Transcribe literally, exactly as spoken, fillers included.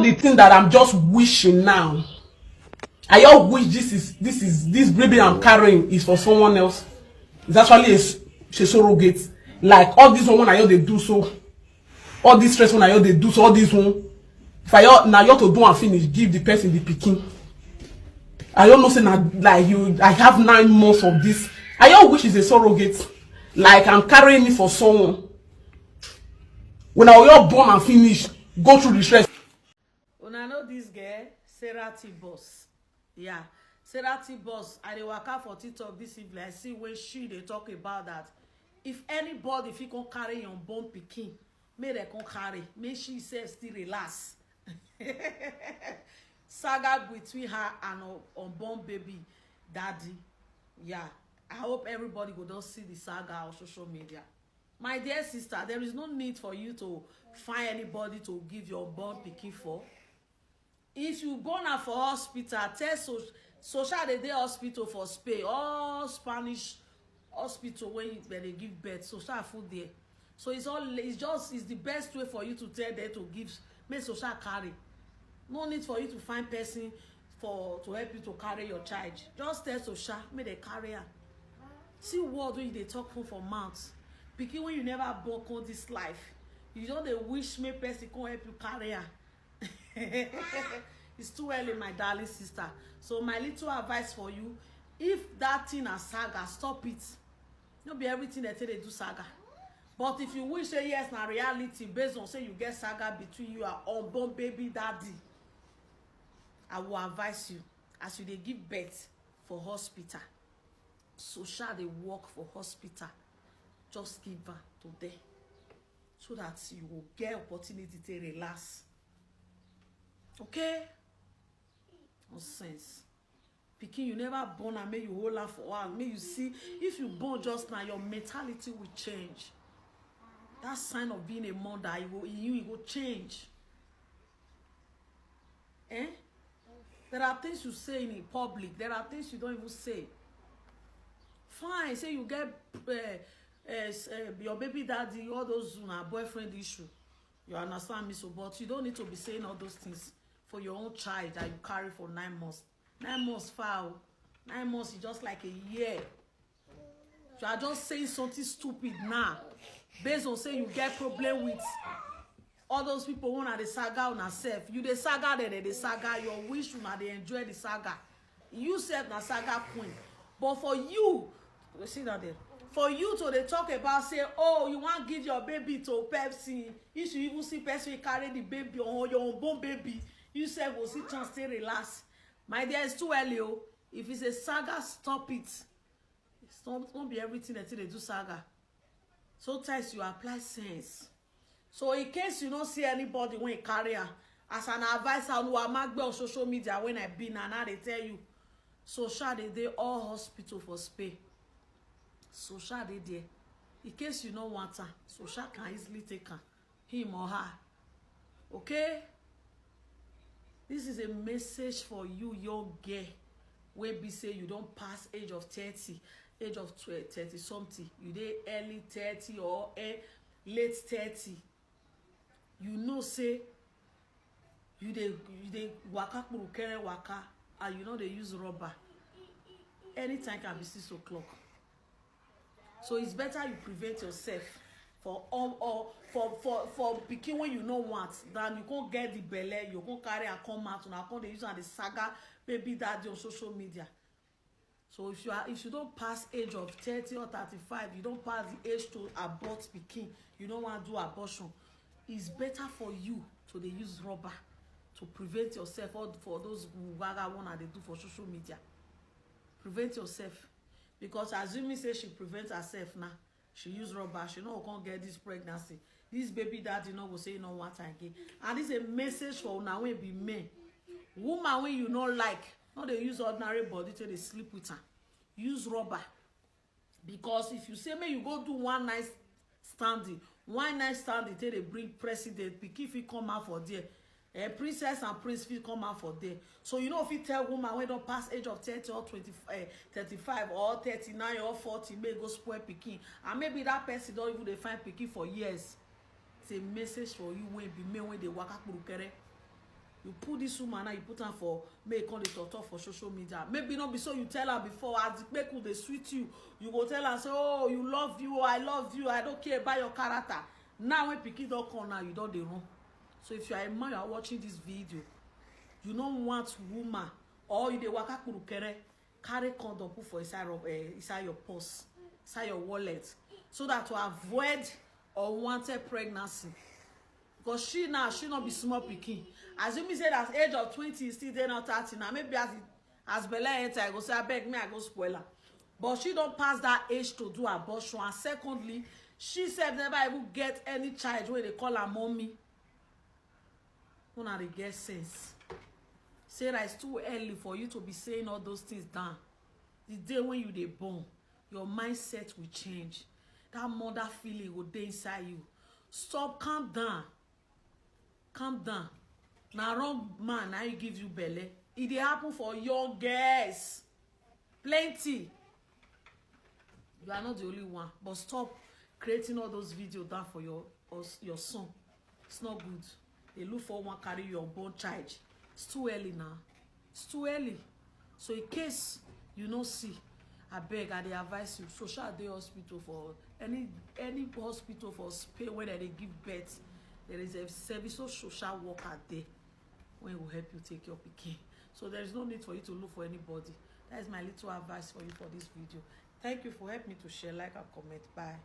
The thing that I'm just wishing now, I all wish this is this is this baby I'm carrying is for someone else. It's actually a, s- a surrogate. Like all this one when I all they do so, all this stress when I all they do so, all this one. If I all now you to do and finish, give the person the picking. I don't know say na like you. I have nine months of this. I all wish is a surrogate. Like I'm carrying it for someone. When I all born and finish, go through the stress. Una know this girl, Sarah T Boss. Yeah, Sarah T Boss. I dey waka for TikTok this evening. I see when she dey talk about that. If anybody fit come carry your born pikin, make dem come carry. Make she sef still relax. Saga between her and un- unborn baby daddy. Yeah, I hope everybody go don see the saga on social media. My dear sister, there is no need for you to find anybody to give your born pikin for. If you born am for hospital, tell so social dey dey hospital for Spain, all Spanish hospital wey dem dey give birth, social full there. So it's all it's just it's the best way for you to tell them to give, make social carry. No need for you to find person for to help you to carry your child. Just tell social make dem carry am. See word wey you dey talk put for mouth. Pikin wey you never born come this life, you just dey wish make person come help you carry am. It's too early, my darling sister. So my little advice for you, if that thing na saga, stop it. No be everything dem take dey do saga. But if you wish say yes na reality, based on say you get saga between you and unborn baby daddy, I will advise you, as you dey give birth for hospital, social dey work for hospital, just give am to them so that you go get opportunity to relax. Okay? No sense. Pikin, you never born am, make you hold am for hand. Make you see, if you born just now, your mentality will change. That sign of being a mother, it will, you, it will change. Eh? There are things you say in public. There are things you don't even say. Fine, say you get uh, uh, uh, your baby daddy, all those una boyfriend issue. You understand me? So, but you don't need to be saying all those things for your own child that you carry for nine months. Nine months far. Nine months is just like a year. You are just saying something stupid now, based on say you get problem with all those people who are the saga on herself. You the saga, they the saga. Your wish una dey enjoy the saga. You sef na saga queen. But for you, you see that there. For you to dey talk about say, oh, you wan give your baby to Pepsi. If you even see person carry the baby or your unborn baby, you sef go see chance to relax. My dear, it's too early. Oh, if it's a saga, stop it. It's not, not be everything that they do saga. Sometimes you apply sense. So in case you don't see anybody when carry her, as an advisor, who am I on social media when I been and I dey tell you, social dey dey all hospital for Spain. Social dey there. In case you no want her, social can easily take her, him or her. Okay? This is a message for you, young girl, wey be say you don pass age of thirty, age of twelve, thirty something. You dey early thirty or eh, late thirty. You know say you dey you dey waka kpurukere waka and you no dey use rubber. Anytime can be six o'clock. So it's better you prevent yourself for all or for for for pikin wey you no want than you go get the belle, you go carry and come out, una come dey use am dey saga baby daddy on social media. So if you are if you don't pass age of thirty or thirty-five, you don't pass the age to abort pikin, you don't want to do abortion, it's better for you to dey use rubber to prevent yourself or for those gaga one that they do for social media. Prevent yourself. Because assuming say she prevent herself now, she use rubber, she no go come get this pregnancy. This baby daddy no go say no want am again. And this a message for una wey be men. Woman wey you no like, no dey use ordinary body take dey sleep with am. Use rubber. Because if you say make you go do one night standing, one night standing take dey bring president, pikin fit come out for there. Eh, princess and prince fit come out for there. So you know if you tell woman wey don pass age of thirty or twenty, eh, thirty-five or thirty-nine or forty, may go spoil pikin. And maybe that person don even dey find pikin for years. It's a message for you wey be men wey dey waka kpurukere. You put this woman now, you put her for make come dey talk talk for social media. Maybe not be so you tell her before, as the people dey sweet you, you go tell her say, "Oh, you love you, I love you, I don't care about your character." Now when pikin don come now, you don dey run. So if you are a man, you are watching this video, you no want woman, or you dey waka kurukere, carry condom put for inside of uh, inside your purse, inside your wallet, so that to avoid unwanted pregnancy. Because she now, she not be small pikin. As you may say that age of twenty is still there, not thirty now. Maybe as it, as Bella enter, I go say, "I beg me, I go spoil her." But she don't pass that age to do abortion. And secondly, she said never even get any child where they call her mommy. Una dey get sense. Sarah, it's too early for you to be saying all those things down. The day when you dey born, your mindset will change. That mother feeling will dey inside you. Stop, calm down. Calm down. Now wrong man, now you give you belly. It dey happen for young girls. Plenty. You are not the only one, but stop creating all those videos down for your your son. It's not good. They look for one carry your born child. It's too early now. It's too early. So in case you no see, I beg, I dey advise you. Social day hospital for any any hospital for Spain where they give birth. There is a service of social worker there when will help you take your pikin. So there is no need for you to look for anybody. That is my little advice for you for this video. Thank you for helping me to share, like, and comment. Bye.